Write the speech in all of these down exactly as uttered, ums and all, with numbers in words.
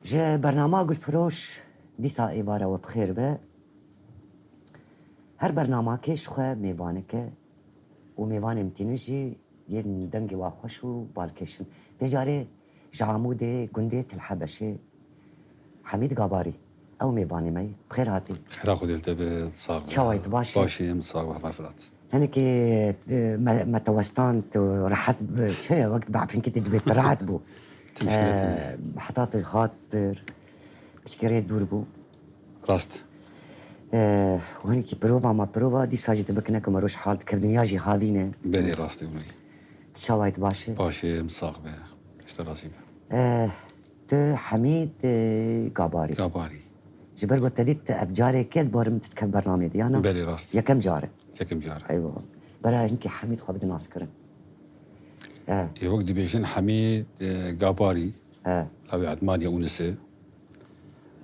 Ji bernama Gulfiroş dîsa êvara we bi xêr be. Her bernamakê ji xwe mêvanek e û mêvanê min tînin jî yên dengê wa xweş û balkêş in. Vê carê ji Amûdê gundê Til Hebeşê Hemîd Gabarî. Ew mêvanê me ye. Bi xêr hatî. Xêra Xwedê li te be, sax be. Çawa yî, tu baş î? Baş im, sax be, Heval Firat. Hinekî, e, me, me te westan, tu rehet bi, çi ye, wek bi efrinkê tê dibê tu rehet bû. Ti muşkilê tê. E, heta tu hat, piçkê rê dûr bû. Rast. E, û hinekî pirova ma pirova, dîsa jî tu bikine ku me roj hal dike, dinya jî havîn e. Belê, rast e wî. Tu çawa yî, tu baş î? Baş im, sax be. Ji te razî be. E, Tu Hemîd, e, Gabarî. Gabarî. Ji ber ku te dît, tu ev careke li barim tu dikevî bernamê de, ya na? Belê, rast. Yekem car e. Yekem car e. Eywa. Bera hinkî Hemîd xwe bide naskirin. E. Ê, wek dibêjin Hemîd, e, Gabarî. E. Lawê Edmaniye Ûnisê.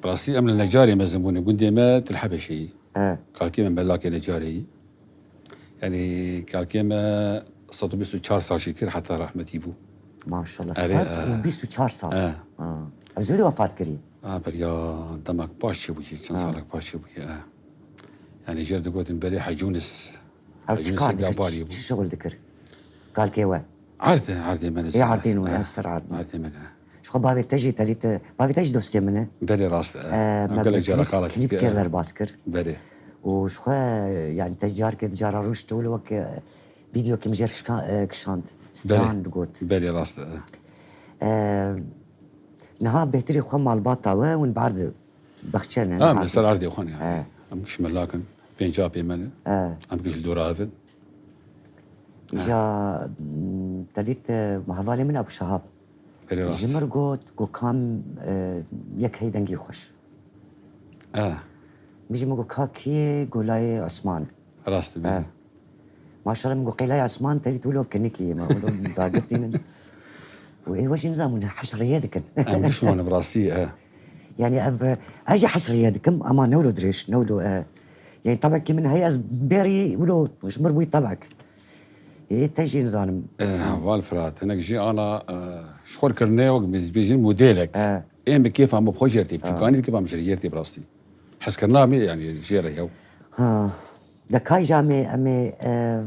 Bi rastî em li Necarê mezin bûne, gundê me Til Hebeşê yî. E. Kalkê me Melakê Necarê yî. Yanî kalkê me sed û bîst û çar sal jî kir heta rehmetî bû. Maşallah, erê, sed û bîst û çar sal. E. Ha. Ev zû wefat kirî. Ha, beriya demek paş çêbûyî, çend salek paş çêbûyî, e. Yanî jê re digotin berê Hecî Yûnis. Ew çi kar dikir, çi, çi şixul dikir? Kalkê we? Erdê, erdê me ne. Ê, erdên û, e, ez ser erdên. Erdê me ne. Ji xwe bavê te jî, te lê te, bavê te jî dostê min e. Belê, rast e. E, em gelek cara qala klîp kir, e, derbas kir. Belê. Û ji xwe, yanî te carkê di cara rûş tu wilo wek, e, vîdeokê min jê re kişka-, e, kişand. Belê. Stran digot. Belê, rast e. E, niha bêhtirî xwe malbata we hûn ber di baxçe ne. Ha, em li ser erdê xwe ne yanî. E. Em giş melak in. Pênc apê me ne. E. Em giş li dora ev in. Îja, m, te dît, e, hevalê min Ebû Şehab. Belê, rast. Ji min re got, got, kam, e, yek hey dengî xweş. E. Min jî min got, ka kî ye? Got, layê Osman. Rast e, belê. E. Maşallah, min got, qey layê Osman, te dît wilo kinik î, me wilo dagirtînin. Û ê we jî nizam hûn hişriyê dikin. Em giş wan bi rastî, e. Yanî ev, e, ez jî hişriyê dikim, ama ne wilo dirêj, ne wilo, e, yanî tebekî min heye, ez bêrî wilo ji mir bûyî tebek. Ê, te jî nizanim. E, heval Firat, hinek jî ana, e, ji xwe kirinê wek biz bêjin modêlek. E. Ê min kêfa min bi xwe jê re tê, e, çûkanî kêfa min ji re jê re tê bi rastî. Hezkirina min yanî jê re yew. Ha. De ka îja em ê, em ê, e,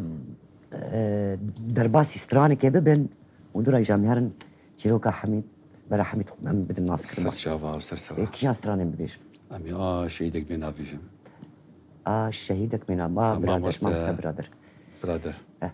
e, derbasî stranekê bibin û dûra îja em herin çîroka Hemîd, bera Hemîd em bidin naskirin. Ser çava û ser sera. Ê, kîjan stranên bibêjin? Em ê A şehîdek bê nav bêjin. A şehîdek bê nav. A, birader, mamoste, mamoste birader. Birader. Eh.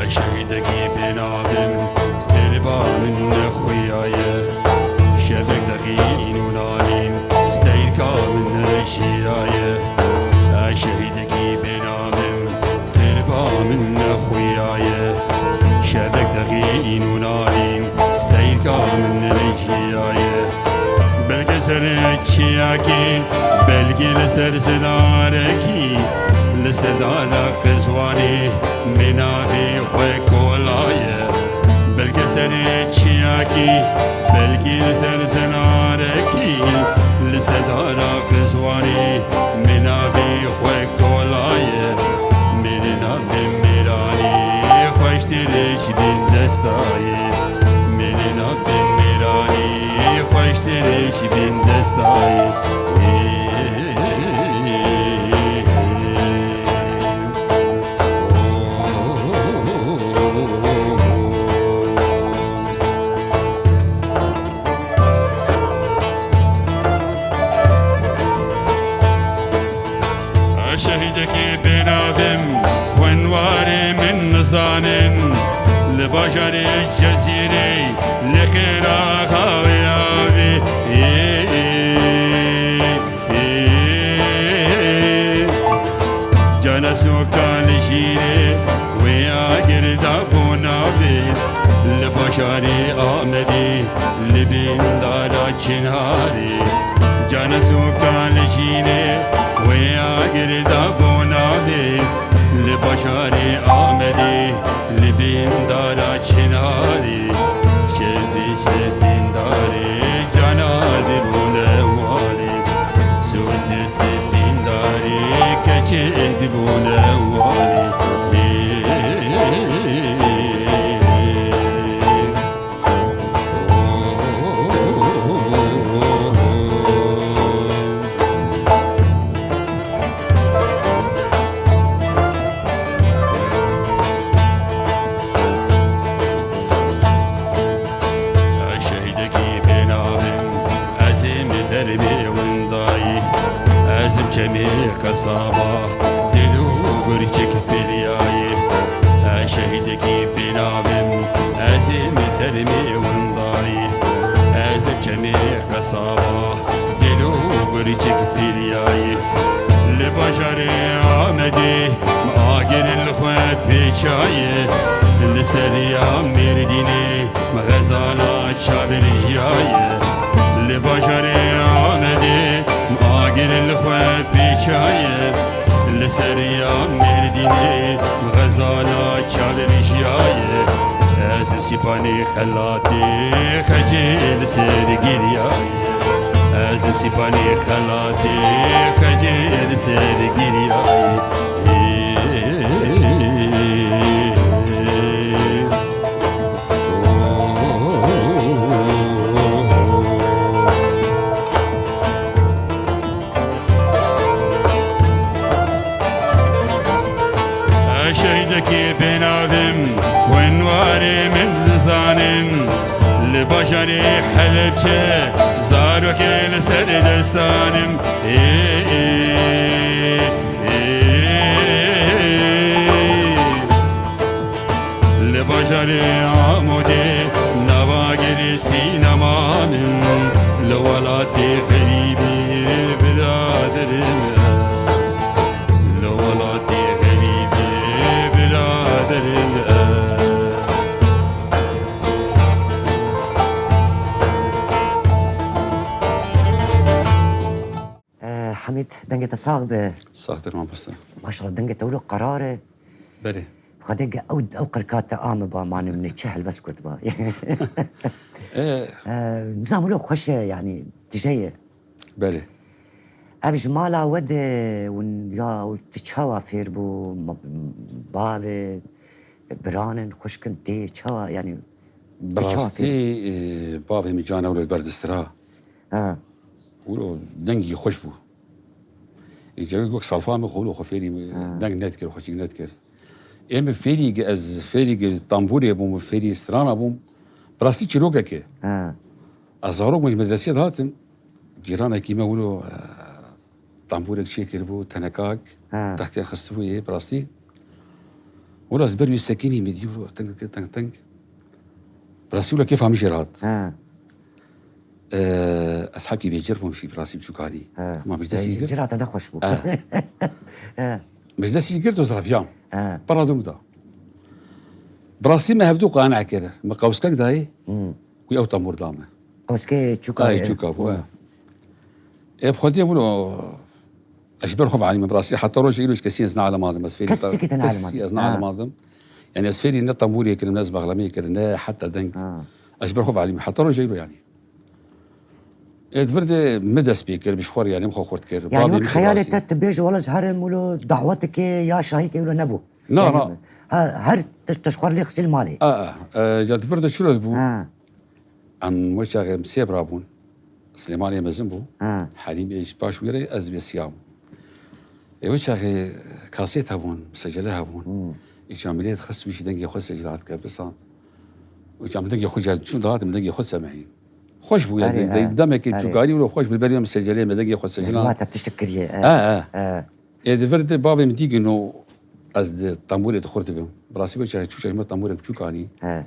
Ez şehîdekî bê navim, têliba min nexuyaye. Şevek deqîn û nalîn, steyka min neşiyaye. Ez şehîdekî bê navim, têliba min nexuyaye. Şevek deqîn û nalîn, steyka min neşiyaye. Belkî ser çiyakî, belkî li ser zinarekî, li sedara qizwanî, min navê xwe kolaye. Belkî ser çiyakî, belkî li ser zinarekî, li sedara qizwanî, min navê xwe kolaye. Mêrê navê mêranî, xweştir ji bîn destayê. Mêrê navê mêranî, xweştir ji bîn destayê. Ez şehîdekî bê navim, hûn warê min nizanin. Li bajarê Cezîrê, li xêra xawê avê. Ê, ê, ê, ê, Wê agir da bo navê li bajarê Amedê, li bîndara Çinarê. Cana soka li jînê wê agir da bo navê li bajarê Amedê, li bîndara Çinarê. Şevê sê bîndarê cana dibûne warê. Sosê sê bîndarê keçê dibûne warê. Şehîdekî bênavim, ez ê min dermê windayî, ez im çemê qesaba, dil û gurçik firyayî. Ez şehîdekî bênavim, ez ê min dermê windayî, ez im çemê qesaba, dil û gurçik firyayî. Li bajarê Amedê agir li xwe pêçayê, li seriya Mêrdînê xezala çavirijiyayê. Li bajarê Amedê agir li xwe pêçayê, li seriya Mêrdînê xezala çavirijiyayê. Ez sîpanê xelatê xecê li ser giriyayê. Ez sîpanê xelatê xecê li ser giriyayê. Ez şehîdekî bênavim, hûn warê min nizanin. Li bajarê Helebçe zarokê li ser destanim. Ê, ê, ê, ê. Li bajarê Amûdê nava girê sînema min, li welatê xerîbî biraderim e. Li welatê xerîbî biraderim e. Eh, Hamîd, dengê te sax be. Saxtir mamoste. Maşallah, dengê te wilo qerar e. Belê. Xwedê ge ew, ew qirka te a min ba, ma nimne çi helbest kutiba. Eh. Eh, nizam wilo xweş e, yanî tije ye. Belê. Ev ji mala we de hûn ya tu çawa fêr bû, ma-, bavê, biranin, xwişkin tê çawa, yanî tu çawa fêr bû? Bi rastî, eh, bavê min cana wilo li ber distira. Ha. Wilo dengî xweş bû. Ê cewê wek salfa min xwe wilo xwe fêrî Ha. deng nedikir, xweşik nedikir. Ê min fêrî ge-, ez fêrî ge-, tambûrê bûm, fêrî strana bûm. Bi rastî çîrokek e. Ha. Ez zarok bûm ji medresê dihatim. Cîranekî me wilo, e, tambûrek çêkiribû, tenekak, Ha. textê xistibû yê, bi rastî. Wilo ez ber wî sekinî min dî wilo teng, teng, teng. Bi rastî wilo kêfa min jê re hat. Ha. Ee, ez hekî vê cir bûm jî, bi rastî biçûkanî. He. Ma meclisî Ee, girt. Cira te nexweş bû. He. He. Meclisî girt û zirafiyam. He. Para dûm da. Bi rastî me hevdû qane kir. Me qewskek dayê, Hmm. wî ew temûr da me. Qewskê çûka Ay, ye. çûka bû, Hmm. he. Ê bi xwediyê bûn o, Ez ji ber xwe ve'lî me, bi rastî heta roja îro ji kesî ez ne'lemadim, ez fêrî Kes ta-, sikî te kesî ne'lemadim. ez Ha. ne'lemadim. Yani ez fêrî ne tembûrê kirim, ne ez bexlemê kirim, ne heta deng. Ha. Ez ji ber xwe ve'lî me, heta roja îro yani. Ê di vir de min dest pê kir, bi ji xwe re yani min xwe xurt kir. Yani Bavê wek min xeyalê rastî. te tu bêje wele ez herim wilo daweteke ya şahîke wilo nebû. Na, Yani na. ha, her tişt te ji xwe re lê xistî li malê. A, a, e, ya di vir de çilo bû? Ha. Em wê çaxê em sê bira bûn. Silêmanê mezin bû. Ha. Helîm ê ji paş wî re ez bê siyam. Ê wê çaxê kasêt hebûn, secele hebûn. Hmm. Îca milê dixist wî jî dengê xwe secele hat kir, bisand. Îca min dengê xwe ca çûn dihat, min dengê xwe semehî. Xweş bû ya, Erê, de-, de-, he. demekê Erê. çûkanî wilo xweş bû, berî em secelê me dengê xwe Yani secele. ma te tiştik kiriye, e. He, he. E. Ê di vir de bavê min dîgin û ez di tembûrê dixurt dibim. Bi rastî wê çaxê çû çeşme tembûrek biçûk anî. He.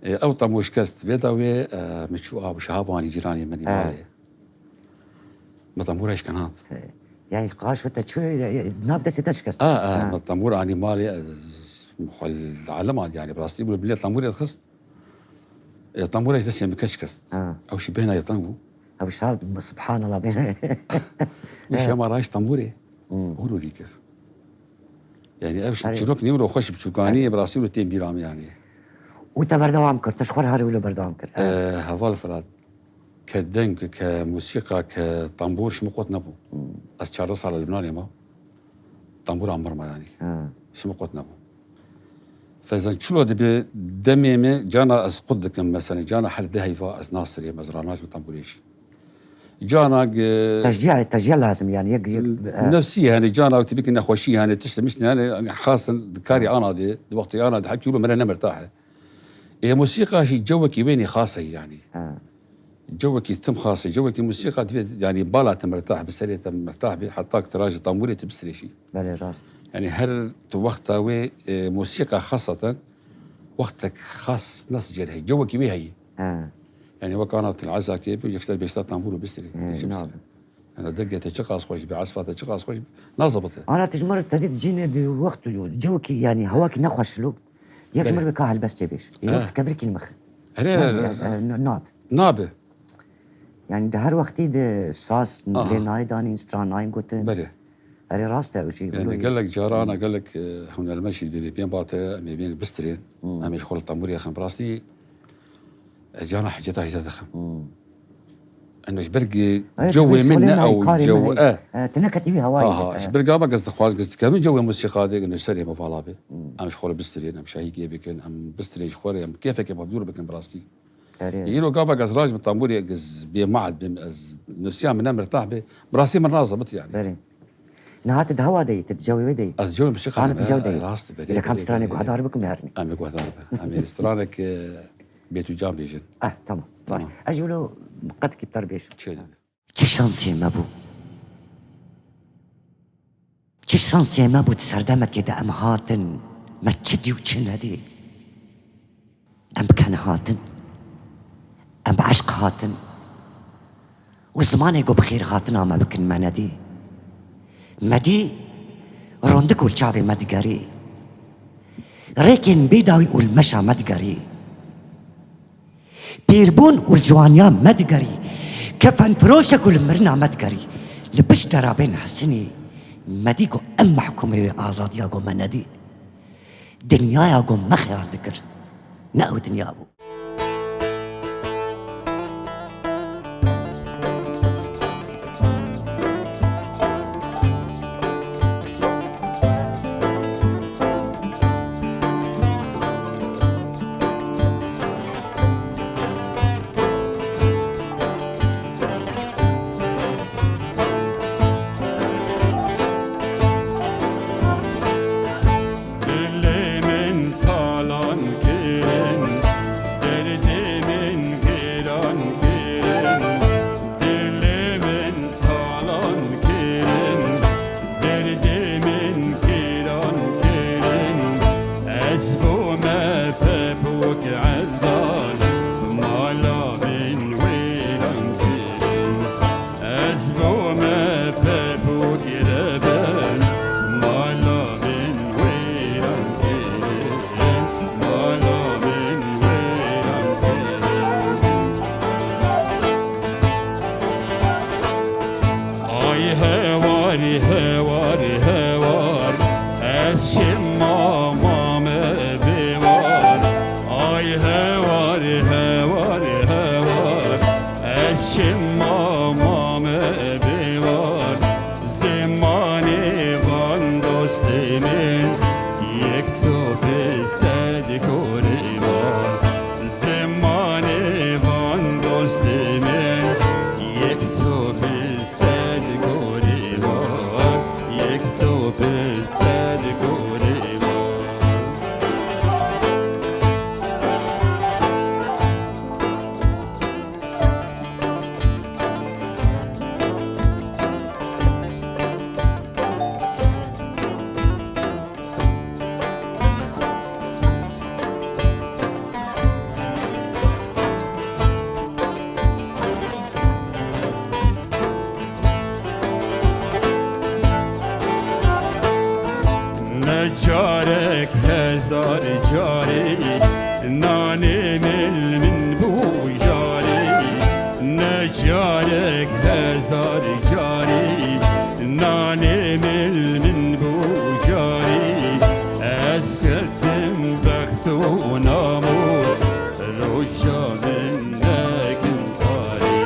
Ê, ew tembûr şikest vê da wê, e, min çû a şahab anî cîranê min He. malê. Me tembûra şikenand. He. Yani qaş ve te çi, e, e, nav destê te şikest. A, a, Ha. me tembûr anî malê, ez, xwe li elem anî, yani, bi rastî bû, bilê tembûrê dixist. E, tembûrê ji destê min ke şikest. Ha. Ew jî bêhna yê teng bû. Ew şal, subhanallah, bêhna. Wî şema rayş tembûrê. Hmm. Hûr hûrî kir. Yani, ev Erê. çîrok nî wilo xweş bi çûkanî, Erê. bi rastî wilo tên bîra min, yani. Û te berdewam kir, tu ji xwe re herî wilo berdewam kir. E, heval Firat. Ke deng, ke musîqa, ke tambûr ji min qut nebû. Hmm. Ez çardeh sal li Libnanê ma. Tambûra mir ma yanî. Ha. Ji min qut nebû. Feyzan çilo dibe demê me cana ez qut dikim, mesela cana her deh heyva ez nasirêm, ez ranajim tambûrê jî. Cana ge- Teşciya, teşciya lazim yani, yek, yek, e. Nefsî yani, cana wekî bikî nexweşî yani, tişt mişt yani, yani xasin di karî ana de, di wextê ana de, her kî wilo mere ne mirtah e. Ê musîqa jî cewekî wênî xas e yani. Ha. Cewekî tim xas e, cewekî musîqa divê, yani bala te mirtah bi, serê te mirtah bi, heta ki tu rajî tambûrê tu bistirêşî. Belê, rast. Yani her tu wexta wê, e, musîqa xasaten wextek xas nas cêr heye, cewekî wê heye. He. Yani wek ana til ezakê bi, yekser bêşta tambûr û bistirê. He, Tu çi nabe. bistirê? Yani dengê te çiqas xweş bi, esfa te çiqas xweş bi, nazebite. Ana tu ji me re tenê di cînê di wext û cewekî, yani hewakî nexweş lo. Yek ji Belê. me re ka helbestê bêj. Ê, Ha. wek kevirkî li mixin. Erê, Nabe, e, e, n-, nabe. Nabe. Yani di her wextî di saz Aha. lê nayê danîn, stran nayên gotin. Belê. Erê rast e, ew jî Yani wilo ye. gelek carana, gelek, e, hunermend jî dibê pê bate, em ê bên bistirên, Hmm. em ê ji xwe li tembûrê xin. Bi rastî, ez cana hiceta hiceta dixim. Hmm. Em ji ber ki Erê, cewê tu min şolê ne nayê, ew karê cew, min e. e. E, tu neketî wî hewayê Aha, de, ji e. ber gava ez dixwaz, ez dikevim cewê musîqa de, nûserê min vala be. Hmm. Em ji xwe li bistirên, em şahîkê bikin, em bistirên ji xwe re, em kêfeke mevdûr bikin bi rastî. Erê. Îro gavek ez raj bi tambûrê, ez bê maet bim, ez nefsiya min ne mirtah be, bi rastî min nazebit yani. Berê. Niha tu di hewa de yî, tu di cewê wê de yî. Ez cewê musîqa Ana de tu cew de me, yî. rast, berê, Ji kam berê, stranê berê. guhdar bikim hernî. Em ê guhdar bin. Em ê stranek, e, bêt û can bêjin. Ah, tamam. Baş. Tamam. Ez jî wilo qetkî bi te re bêjim. Çi dibe? Çi şansê me bû. Çi şansê me bû, di serdemekê de em hatin, me çi dî û çi nedî. Em bi ken hatin, em bi eşq hatin û zimanê ku bi xêr hatina me bikin me nedî. Me dî rondik û li çavê me digerî. Rêkên bêdawî û li meşa me digerî. Pîrbûn û li ciwaniya me digerî. Kefenfiroşek û li mirina me digerî. Li pişt derabên Hesinî me dî ku em mehkûmê wê azadiya ku me nedî. Dinyaya ku me xeyal dikir, ne ew dinya bû. Dilê min talan kirin, derdê min giran kirin, dilê min talan kirin, derdê min giran kirin. Ez bo me pepûk eldar, mala min wêran kirin. Ez bo me pepûk reben, mala min wêran kirin, mala min wêran kirin. Ay hewar, hewar, hewar, ez çima mame bêwar. Ay hewar, hewar, hewar, ez çima mame bêwar. Zimanê van dostê min, yek topê sed gorî var. Zimanê van dostê min, yek topê sed gorî var, yek topê sed gorî Carek hezar carî nanê mil min bû carî. Ne carek hezar carî nanê mil min bû carî. Ez ketim bext û namûs roja min nekin tarî.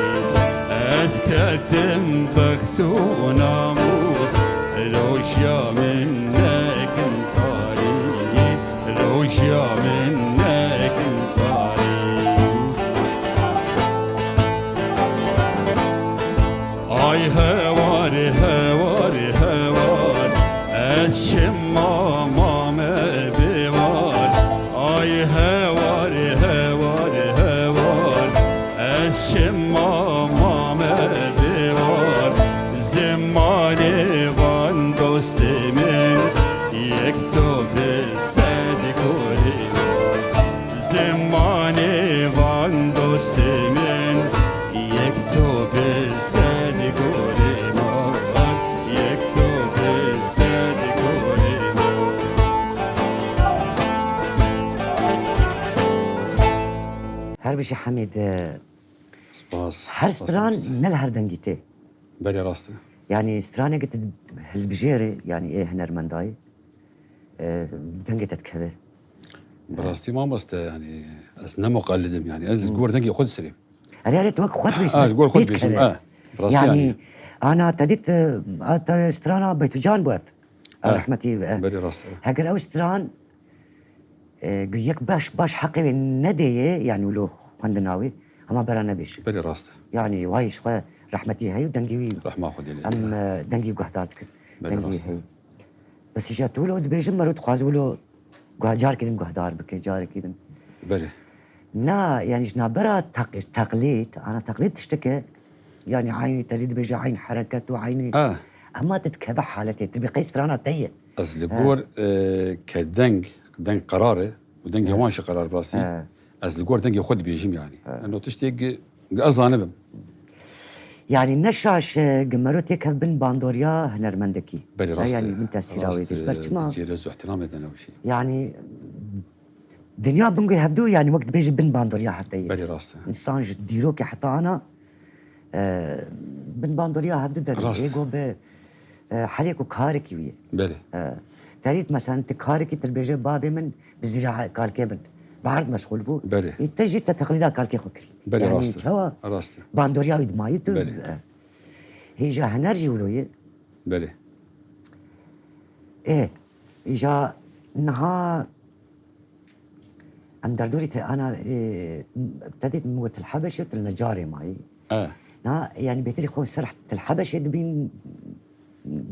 Ez ketim bext û namûs roja min nekin tarî. Roja min nekin tarî. Ay hewar, hewar, hewar, ez çima mame bêwar. Ay hewar, hewar, hewar, ez çima mame bêwar. Zimanê van dostê min, yek to bi sed gorî. Zimanê van dostê min, yek to bi sed gorî ma, yek to bi sed gorî ma. Her bijî Hemîd, e, Spas, her spas stran mamoste. Ne li her dengî tê. Belê rast e. Yanî straneke tu hilbijêrî, yanî ê hunermendayî, e, dengê te dikeve. Bi rastî mamoste, yanî ez ne muqellidim yanî. Ez li Hmm. gor dengê xwe disirêm. Erê, erê, tu wek xwe dibêjî, Ha, bes ez gor xwe pê dibêjim, dikeve. Ha. Bi rastî Yanî, yanî. Ana te dît, e, a te strana Beytucan bû ev. Ew Ha. Rehmetî, e, Belê rast e. Heger ew stran, e, yek baş, baş heqê wê nedêye, yanî wilo xwendina wê, hema bera nebêje. Belê rast e. Yanî, wayî ji xwe rehmetî heye û dengê wî Rehma Xwedê lê em, bike. E, dengî guhdar dikin. Belê Dengê rast e. Heye. Bes îja tu wilo dibêjin, mero dixwaze wilo guh-, carekê din guhdar bike, carekê din. Belê. Na, yanî ji navbera teq-, teqlîd, ana teqlîd tişteke, yanî eynî te dibêje eyn hereket û eynî. Ha. Ema tu dikeve haletê, tu bi qey strana te ye. Ez li Ha. gor, e, ke deng, deng qerar e û dengê Ha. wan jî qerar bi rastî. Ha. Ez li gor dengê xwe dibêjim yanî. Ha. Eno tiştê gi-, gi ez zanibim. Yanî ne şaş e, gi mero têkev bin bandoriya hunermendekî. Belê Ha, rast yanî e. Min tesîra Rast wê e, dît. Ber çima? Cêrez û ihtiramê de ne wişî. Yanî dinya bingê hevdû, yanî wek dibêjî bin bandoriya hev de ye. Belê rast e. Însan ji dîrokê heta ana, e, bin bandoriya hevdû de Rast. Ê go bi, e, herêk û karekî wî ye. Belê. E, te dît mesela tu karekî tu dibêje bavê min bi zîra kalkê bin. Bi erd meşxûl bû. Belê. Ê te jî te teqlîda kalkê xwe kirî. Belê, Yanî rast e. çawa Rast e. bandoriya wî dimayî tu, Belê. e, hêja huner jî wilo ye. Belê. Ê, îja niha em derdorî te ana, ê, te dît min got til Hebeşê û til Necarê mayî. E. Na, yanî bêtirî xwe ser til Hebeşê dibîn,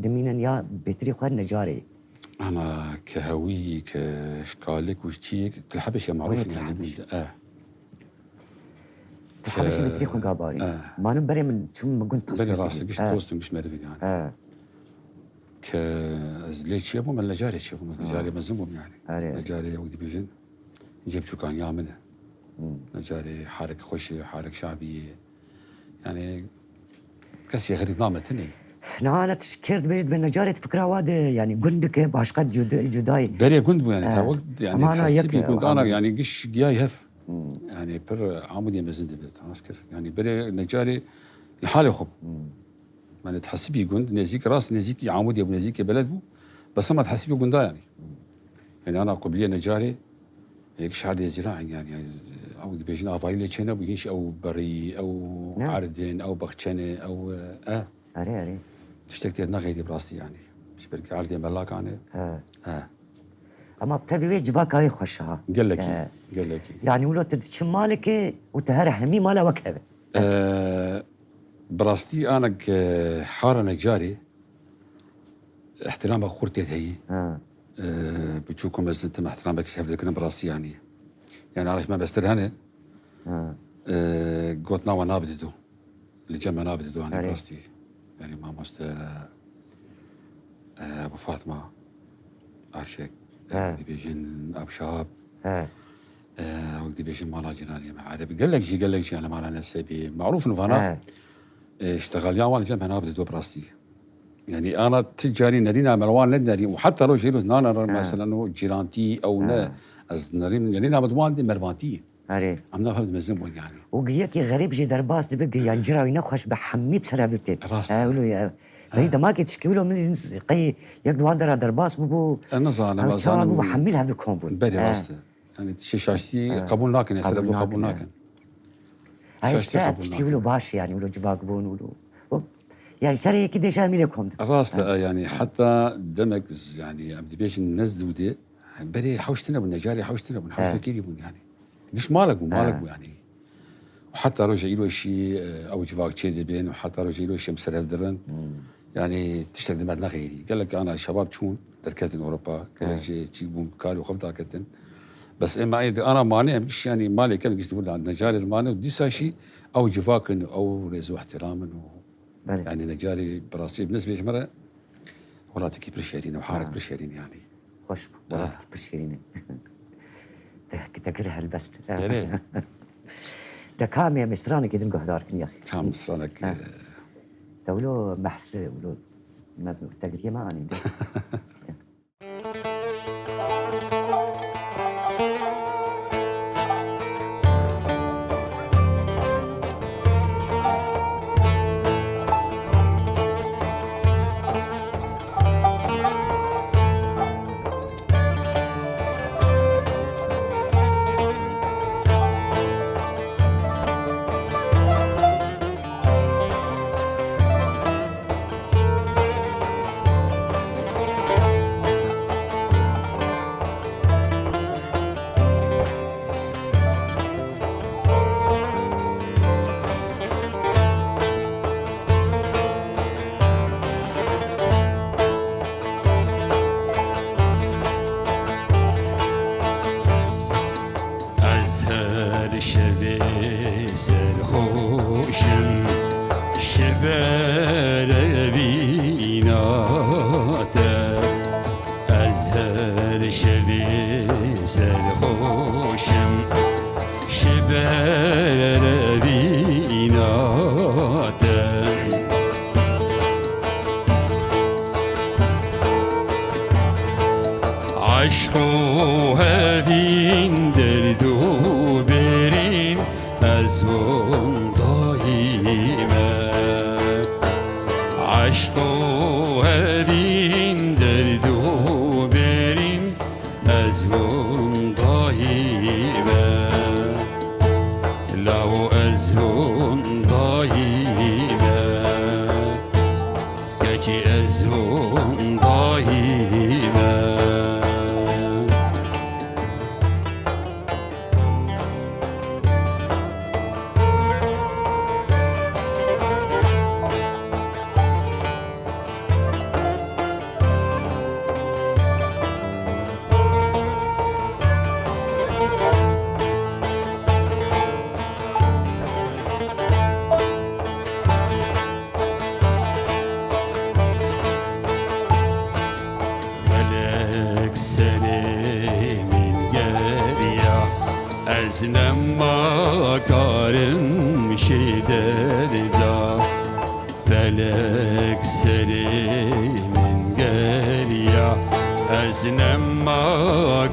dimînin ya bêtirî xwe Necarê? Ana ke hewî, ke ji kalik û ji çiyek til Hebeşê marûf Wê in til yanî Hebeşê. gund, e. Tu Ke- Hebeşî bêtirî xwe gabarî. E. Manim berê min çûm min gund Belê tasvîr rast, kirî. giş E. dost û giş merivî yani. E. Ke ez lê çêbûm, ez Necarê çêbûm, ez Necarê mezin bûm yani. Erê. Necarê wek dibêjin, cêbçûkaniya min e. Hmm. Necarê harek xweş e, harek şabî ye. Yani kesê xerît name tune. Niha ne tişt kêr dibêjit bi Necarê fikra wa de, yani gundike başka cuda-, cudayî. Berê gund bû yani, E, ta wek yani ama ana hesibî yek, gund ana ana yani giş giyayî hev. Hmm. Yani pir Amûdê mezin dibe, nas kir. Yani berê Necarê li halê xwe bû. Hmm. Yani hesibî gund, nêzîk rast, nêzîkî Amûdê bû, nêzîkî beled bû. Bes hema hesibî gunda yani. Hmm. Yani ana qubiliyê Necarê, yek şerdê zîra yani, yani, ew dibêjin avayî lê çênebû, hîn jî ew berî, ew Ne? erdin, ew bexçene, ew, e, Erê, erê. Tiştek tê nexeyrî bi rastî yani. Ji ber ki erdê melakan e. He. He. Ama bi tevî wê civaka wê xweş e ha. Gelekî, He. gelekî. Yani wilo tu diçi malekê û tu here hemî mala wek hev e. Ee, bi rastî anek, e, hara Necarê ihtirama xurt tê heyî. Ha. Ee, biçûk û mezin tim ihtiramekî ji hev dikirin bi rastî yani. Yani arîf me bestir hene. Ha. Ee, gotina we nabide do. Li cem me nabide do, hani Erê. rastî. Yani mamoste, e, Ebu Fatma, Arşek, e, He. dibêjin Ebu Şahab, He. e, wek dibêjin mala cinanê me Erebî. Gelek jî, gelek jî, yani mala Nesebî. Marûf in vana, He. e, iştexaliya wan li cem me nabide do bi rastî. Yani ana ti carî nerîna me li wan nedinerî û heta roja îro nane re, ha, meselen o cîrantî ew ne, ha, ez nerîn, nerîna me di wan dê mervantî ye. Erê. Em ne hev dimezin bûn yani. Û gi yekî xerîb jî derbas dibe gi yan cira wî nexweş bi hemî bi ser hev tê. Rast e. E, wilo ye. Berî demakê tişkî wilo min qey yek di wan dera derbas bûbû. E, nizanim, ew ez çawa zanim bû bi hemî li hev dikom bûn. Belê, e, rast e. Yani şaştî, e, qebûl nakin, ya ser hev qebûl nakin. Ay şaştî işte qebûl tişkî nakin. Wilo baş yani, wilo civak bûn, wilo. O, yani serê yekî dêşa hemî lê kom dibin. Rast e, yani heta demek z-, yani em dibêjin ne zû dê, berê hewş tune bûn, necarê hewş tune bûn, hewş vekirî bûn yani. Giş malek bû, malek bû yani. Û heta roja îro jî, e, ew civak çê dibên û heta roja îro jî em ser hev dirin. Hmm. Yani tiştek di me nexêrî. Gelek ana şebab çûn, derketin Ewropa, gelek jî çîk bûn, karî xwe daketin. Bes ê me ê di ana mane em giş yani malê kem giş di burada necarê mane û dîsa jî ew civak in, ew rêz û ihtiram in û Belê. Yani necarê bi rastî bi nisbê ji me re welatekî pir şêrîn e û harek pir şêrîn yani. Xweş bû, welatekî pir şêrîn e. Te, te kir helbest. Belê. De kamê em stranekê din guhdar kin yaxî. Kam stranek, ha, e, te wilo mehsi, wilo me, te giriyê me anî de. Ez her şevê serxweş im, ji ber evîna te. Ez her şevê serxweş im, ji ber evîna te. Eşq û hevîn, derd û bêrîn, ez wendayî me. Eşq û hevîn, derd û bêrîn, ez wendayî me. Lawo ez wendayî me. Keçî ez wendayî me. Felek serê min geriya, ez nema karim şê derda. Felek serê min geriya, ez nema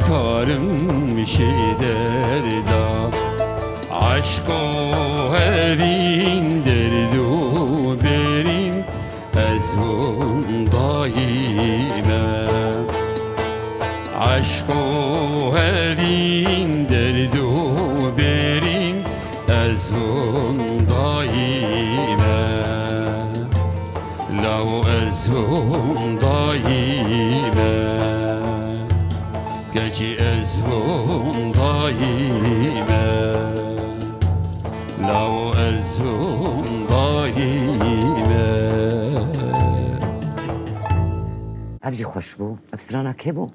karim şê derda. Eşq û hevîn, derd û bêrîn, ez wendayî me. Eşq û hevîn, derd û bêrîn, ez wendayî me. Lawo ez wendayî me. Keçî ez wendayî me. Lawo ez wendayî me. Ev jî xweş bû. Ev strana kê bû?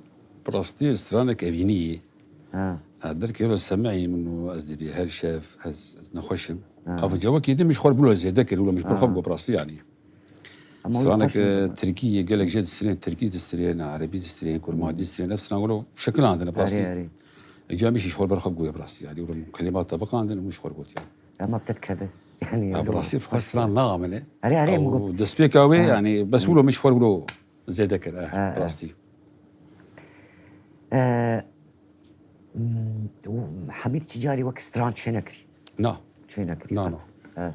Bi rastî stranek evînî ye. Ha. E, derkê wilo semeyî min û ez dibî her şev ez, ez nexweş im. Ha. Ev cewekî din min ji xwe re bilo zêde kir, wilo min ji ber xwe bigot bi rastî yanî. Ama wilo stranek, xweş e, e, zaten. Tirkî ye, gelek jê distirên, tirkî distirên, erebî distirên, kurmancî distirên. Ev strana wilo şekilandin bi rastî. Erê, erê. Îca min jî ji xwe re ber xwe goye bi rastî yanî. Wilo min kelîmata biqandin û min ji xwe re got yanî. Dema bi te dikeve. Yani, Ha, bi rastî xwe stran naamine. Erê, erê, Ew destpêka wê, yani, bes wilo min ji xwe wilo zêde kir, eh, Ha, ha. rastî. E, m, û Hemîd çi carî wek stran çênekirî? Na. Çênekirî. Na, na. E.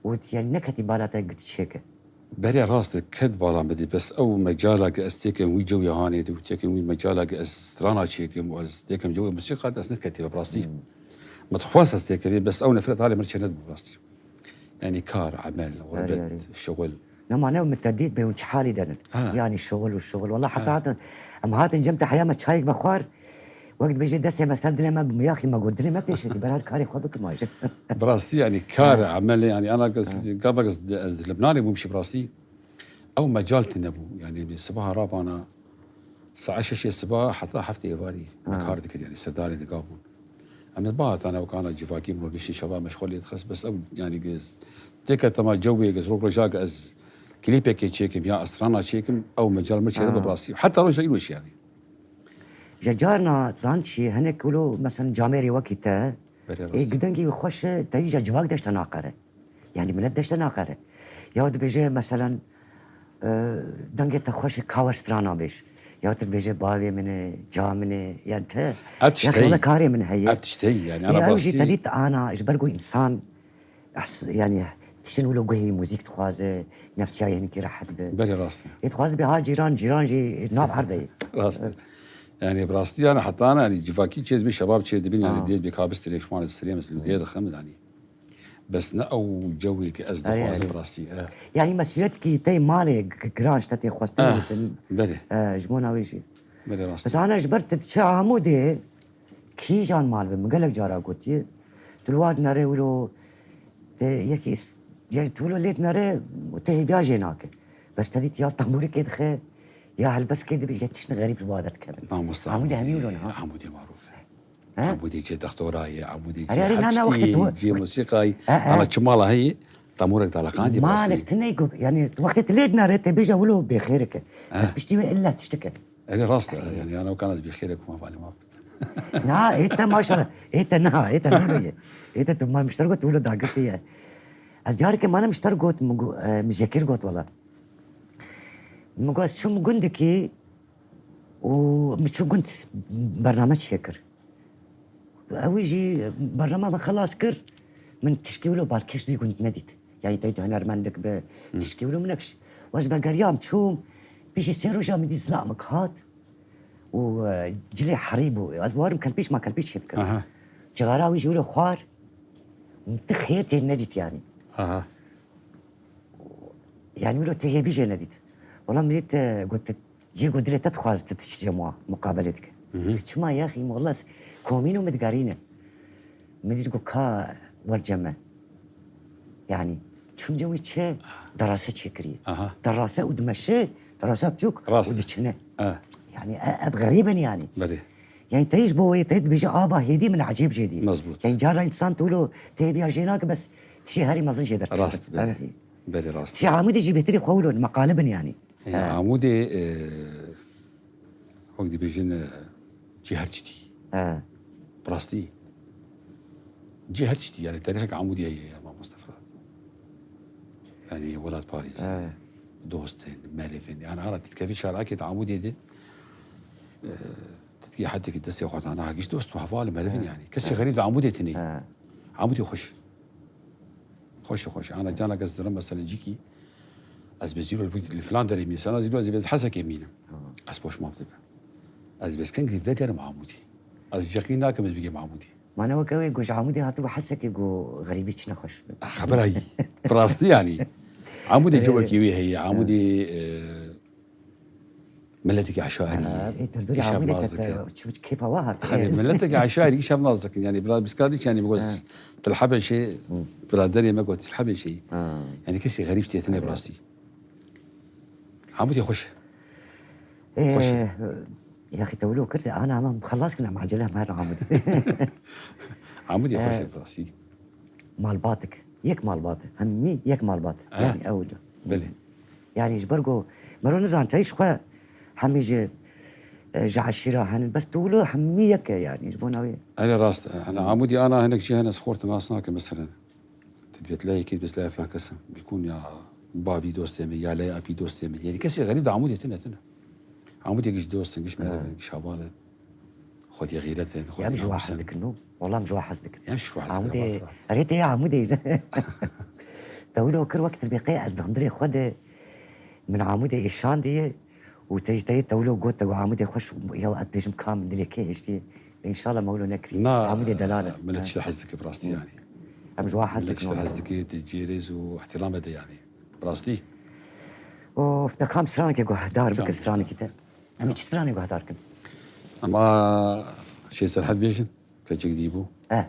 Û yani neketî bala te git çêke. Berê rast e, ket bala min dî, bes ew mecala ke ez têkim wî cewê hanê de û têkim wî mecala ke ez strana çêkim û ez têkim cewê musîqa de ez neketî be, bi rastî. Hmm. Min dixwest ez têkevê, bes ew nefret halê min çênedibû, bi rastî. Yani kar, emel, Erê, gurbet, erê. şixul. Nema ne min te dît bê hûn çi halî de nin. Ha. Yani şixul û şixul. Wala heta Ha. hatin, em hatin cem te heya me çayek vexwar. Wek dibêje destê me ser dilê me bû, yaxî me got dilê me pêşetî, berhad karê xwe bikim aje. Bi rastî, yani kar, Ha. emel, yani ana kes, Ha. gava kes ez Libnanê bûm şî bi rastî. Ew mecal tune bû. Yani bi sibaha rabana saet şeşê siba heta heftê êvarî me Ha. kar dikir, yani serdarê li gav bûn. Em ê bihatane wek ana civakî min rûniştî şeva me ji xwe lê dixist, bes ew yani giz têke tema cewê giz rok roja ke ez klîpekê çêkim ya ez strana çêkim, ew mecal min çêdibe Ha. bi rastî. Heta roja îro jî yani. Ji carna zan çi hinek wilo, mesela camêrê wekî te, Berê rast. ê gidengî xweş e, te îca civak deşte naqere. Yani milet deşte naqere. Ya dibêje, meselen, e, dengê te xweş e, kawe strana bêj. Ya tu dibêje, bavê min e, ca min e, yani te, Ev tişt ya heyî. wele karê min heye. Ev tişt heyî, yani, Ya ana ew jî rastî. te dît ana, ji ber ku insan, es-, yani, tiştin wilo guhê muzîk dixwaze, nefsiya yê hinkî rehet be. Belê rast e. Ê dixwaze bê ha cîran, cîran jî nav erdeyê. Rast e. Yani, bi rastî, yani, heta ana, yani, civakî çê dibî, şebab çê dibîn, yani, Ha. dê dibê kabistirê şuman serê mesela, lê dixim, yani. Bes ne ew cewê ke ez Erê, dixwazim erê. bi rastî, e. Yani mesîretkî tey malê g-, g-, giran ji te tê xwestin Eh, gotin. belê. E, ji bona wê jî. Belê rast. Bes ana ji ber tu diçe Amûdê kîjan mal be, min gelek cara gotiye. Tu li wa dinere wilo te yekî is-, yani tu wilo lê dinere te hêviya jê nake. Bes te dît ya temûrikê dixe, ya helbestkê dibî, ya tiştin xerîb ji wa derdikevin. Mamosta Amûdê hemî wilo niha. Amûdê marûf e. He? Ebûdî cê dextora ye, ebûdî cê Erê, erê, her na, na, wextê tiştî, tu cê musîqayî. E, e. Ana çi mala heyî, temûrek daleqandî Malek basî. Tine ku, yani, tu wextê tu lê dinare, te bêje wilo bêxêrek e. E. Ez piştî wê illa tiştik e. Erê rast e, yani, ana wekana ez bêxêrek kuma valê maf. Na, ê te maşallah, ê te na, ê te nêro ye. Ê te tu ma mişter got, wilo dagirtî ye. Ez careke mane mişter got, min gu-, e, min jekir got wala. Min got, ez çûm gundekî, û min çû gund bername çêkir. Ew jî bernama min xelas kir, min tişkî wilo balkêş di gund nedît. Yani tey tu hunermendik bi Hı. tişkî wilo min nekş. Û ez vegeriyam çûm, pişî sê roja min dî zila min hat û, e, cilê herî bû. Ez warim kelpîş ma kelpîş çêbikim. Aha. Cixara wî jî wilo xwar, tu xêr tê nedît yani. Aha. Yani wilo tê hêvî jê nedît. Wala min dît, e, got, cî got dilê te dixwaz tu tişt cem wa muqabelê dike. Hı hı. Çima yaxî, min wala komîn û min digerîne. Min dît got ka wer cem me. Yani çûm cem wî çi derase çêkirî. Aha. Derase û dimeşe, derase biçûk Rast. û diçine. E. Yani e-, ev xerîb in yani. Belê. Yani te ji bo wê te dibêje ava hêdî min ecêb jê dî. Mezbût. Yani cara însan tu wilo têviya jê nake bes tişê herî mezin jê derdikeve. Rast, belê. Evet. Belê rast. Tişê Amûdê jî bêtirî xwe wilo meqalib in yani. Ya, He. Amûdê, e, wek dibêjin, e, cî her tiştî. He. Bi rastî. Cî her tiştî, yani tarîxek Amûdê heye ya mamoste Firat. Yani welatparêz, He. dostên, merivên. Yani ara tu dikevî şarakê di Amûdê de, e, tu dikî hetekî destê xwe dana, gişt dost û heval merivin He. yani. Kesê He. xerîb di Amûdê tune. He. Amûdê xweş. Xweş e, xweş e. Ana cana kes dirim mesela cîkî, ez bi zîro li filan derê mînim. Sana zîro ez ê bi Hesekê mînim. Ha. Ez poşmav dibe. Ez bi kengî vegerim Amûdî. Ez jeqî nakim ez bigêm Amûdî. Mane weke wê ku ji Amûdê hatibû Hesekê ku xerîbî çi nexweş be. Ah, xebera yî. Bi rastî yanî. Amûdê Evet. cewekî wê heye. Amûdê, e, Milletekî eşarî Ha, ye. ê, derdorê Îşev Amûdê naz kete, dikin. çi, çi kêfa wa hat. Hani milletekî eşarî îşev naz dikin. Yani biraz biz kardeş yani bu Ha. tilhebe şey, Hı. biraderê me got tilhebe şey. Ha. Yani kesî xerîb têtine Evet. birastî. Amûdê xweş. Ee, Xweş. ya xî tewlo kir, ana ama xelas kin ama acele em her Amûdê. Amûdê Ee, xweş birastî. Malbatik. Yek malbat. Hemî yek malbat. Ha. Yani ew. Belê. Yani ji ber ku mero nizan te ji xwe hemî ji, e, ji eşîra henin. Bes tu wilo hemî yek e yani ji bona wê. Erê rast e. Ana Amûdî ana hinek jî hene xort nas nake meselen. Divêt leyekî, divêt leya filan kes in. Bîkûn ya bavî dostê min, ya leya apî dostê min. Yanî kesê xerîb di Amûdê tune, tune. Amûdê giş dost in, giş merivin, giş heval in. Xwedî xîret in, xwedî namus in. Em ji wa hez dikin, no? Wala em ji wa hez dikin. Em ji wa hez dikin, Amûdê, erê tê ya Amûdê. Tewilo kir wek tirbêqê ez di hundirê xwe de min Amûdê êşandiye û te jî te yê tewilo got te got Amûdê xweş ya ez bêjim ka min dilê kê hiştiye. Înşallah mewlo nekirî. Na, Amûdê delal e. Min tişta hez dike bi rastî yanî. Em ji wa hez dikin. Min tişta hez dike, te cihê rêz û îhtîramê de yanî. Bi rastî. Of, te kam stranekê guhdar bikir stranekî te. Em ê çi stranê guhdar kin? Ema Şêx Serhed bêjin, keçek dî bû. Eh.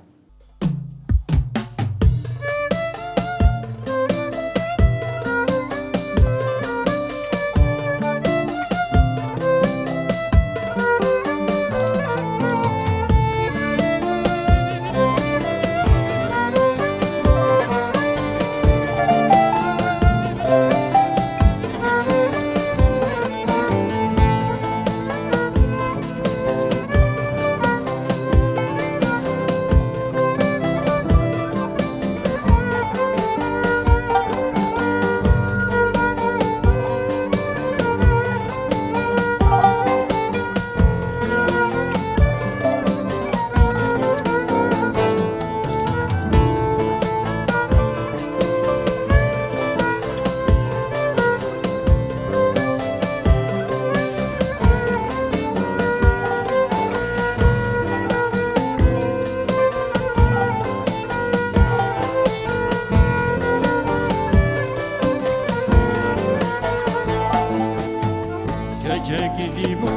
Keçek dî bû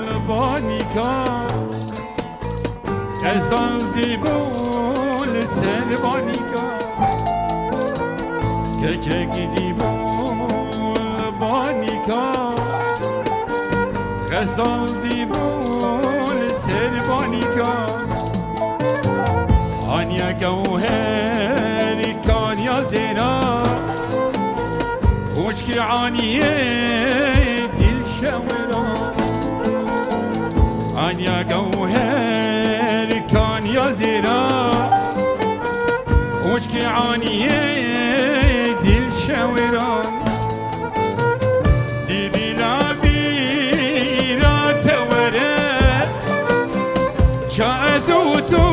li banîka, Xezal dî bû li ser banîka, keçek dî bû li banîka, xezal dî bû li ser banîka. Aniye gewher kaniya zêra, Xûçkî aniyê dil şewira. Anya gewher kaniya zêra, Xûçkî aniyê dil şewira. Dî bîla bîra te were, ça ez û tu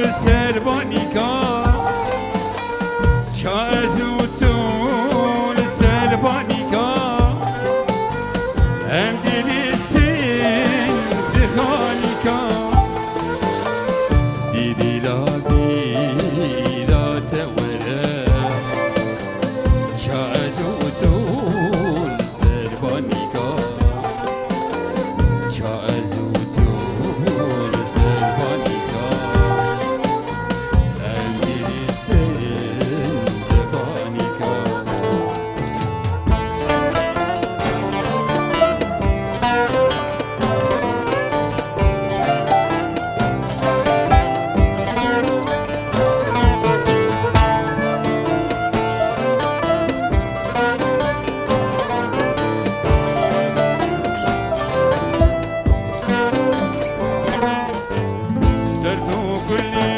li ser banîka. Ça ez û tu li ser banîka, em dilîstin di xanîka. Dî bîla bîra te were, ça ez û tu li ser banîka. Ça ez û tu li ser banîka. Em dilîstin di xanîka. Derd û kulî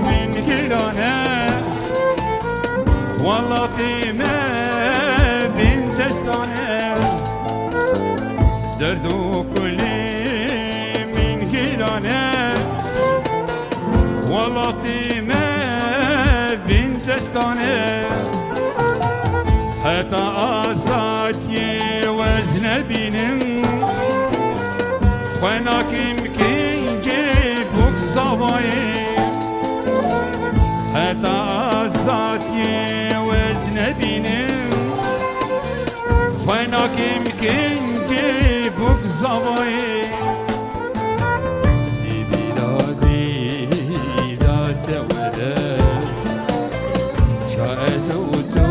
min giran e, welatê me bin destan e. Derd û kulî min giran e, welatê me bin destan e. Heta azad Yê wez nebînim, xwe nakim kincê bûk zavayê. Heta azad yê wez nebînim, xwe nakim kincê bûk zavayê. Dî bîla dîla te were, ça ez û tu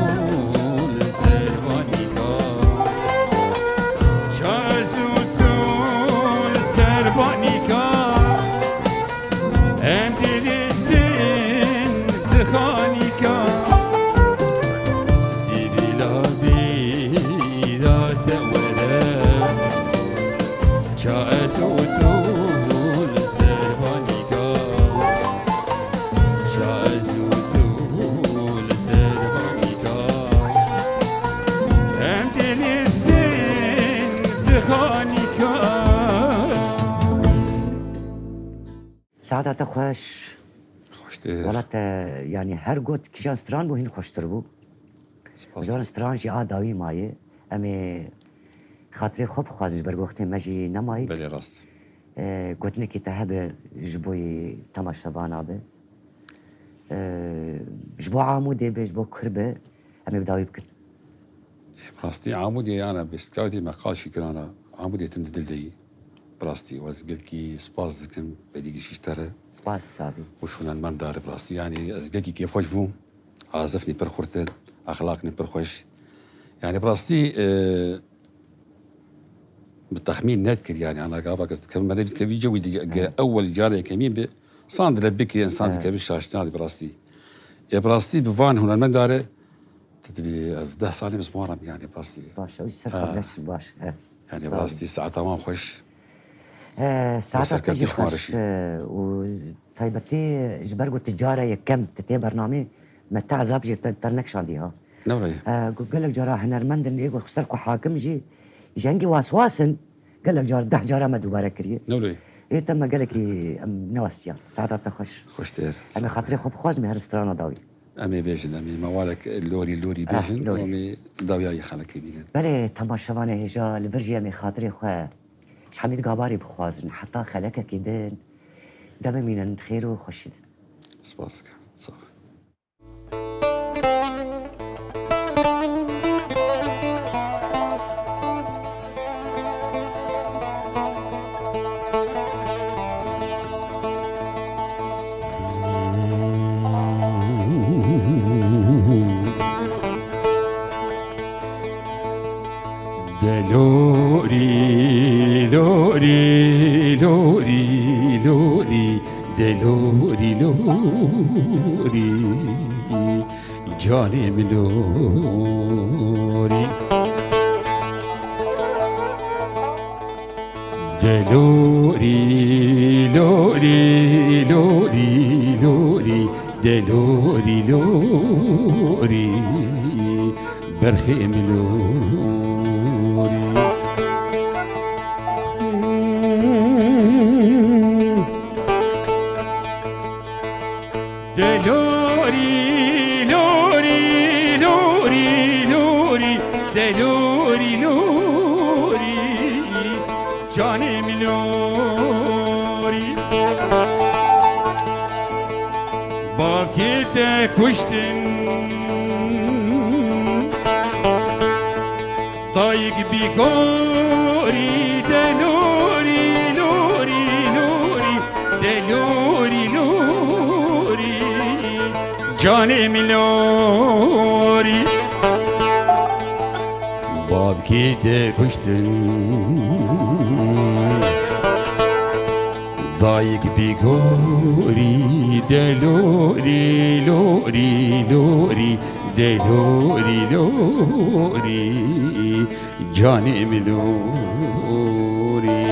li ser banîka. Ça ez û tu li ser banîka. Em dilîstin di xanîka. Dî bîla bîla te were. Ça ez û tu li ser banîka, ça ez û Saeta te xweş. Xweştir. Wela te, yanî her got kîjan stran bû, hîn xweştir bû. Spas. Zor stran jî a dawî mayê. Em ê xatirê xwe bixwazin, ji ber wextê me jî nemayî. Belê, rast. E, gotinekî te hebe ji bo yî temaşevana be. E, ji bo Amûdê be, ji bo kur be, em ê bi dawî bikin. Ê, bi rastî Amûdê yana bêstkawtî me qal şî kirana. Amûdê tim di dil de yî. Bi rastî, ez gelkî spas dikim, belî gişî ji te re. Spas, sabî. Û ji hunermenda re bi rastî, yanî ez gelkî kêfxweş bûm. Azifnî pir xurt in, exlaqnî pir xweş. Yanî bi rastî, e, bi texmîn nedikir, yanî ana gava kes dikevin, me nevî dikevî cewî dike, ge ewel cara yekemîn bi, san dile bikê, insan dikevî şaştina bi rastî. E, bi rastî bi van hunermenda re, tu dibî ev deh salê bi ziman re, yanî bi rastî. Baş, ew ser xwe bileşin, baş. He. Yanî bi rastî saeta wan xweş. He, saeta te jî xweş, e, û taybetî ji ber ku tu cara yekem tu tê bernamê, me te ezab jî te, te nekşandî ha. Ne were? E, ku gelek cara hunermendin ê ku ser xwe hakim jî, jengî waswas in, gelek car, deh cara me dubare kiriye. Ne were? Ê te me gelekî em newestiyan. Saeta te xweş. Xweştir. Em ê xatirê xwe bixwazin, her strana dawî. Em ê bêjin, em ê mewalek lorî lorî bêjin û em ê dawiya yê xelekê bînin. Belê, temaşevanê hêja, li vir jî em ê xatirê xwe ji Hemîd Gabarî bixwazin. Heta xelekekî din, demê mînin xêr û xweşî din. Spas dikim. Sağ ol. De lorî, lorî, lorî, lorî, de lorî, lorî, canê min lorî. De lorî, lorî, lorî, lorî, de lorî, lorî, berxê min lorî. De lorî, lorî, lorî, lorî, de lorî, lorî, canê min lorî. Bavkê te kuştin, dayik bî gorî, de lorî, lorî, lorî, de lorî, lorî, canê min lorî. Bavkê te kuştin, dayik bî gorî, de lorî, lorî, lorî, de lorî, lorî, canê min lorî.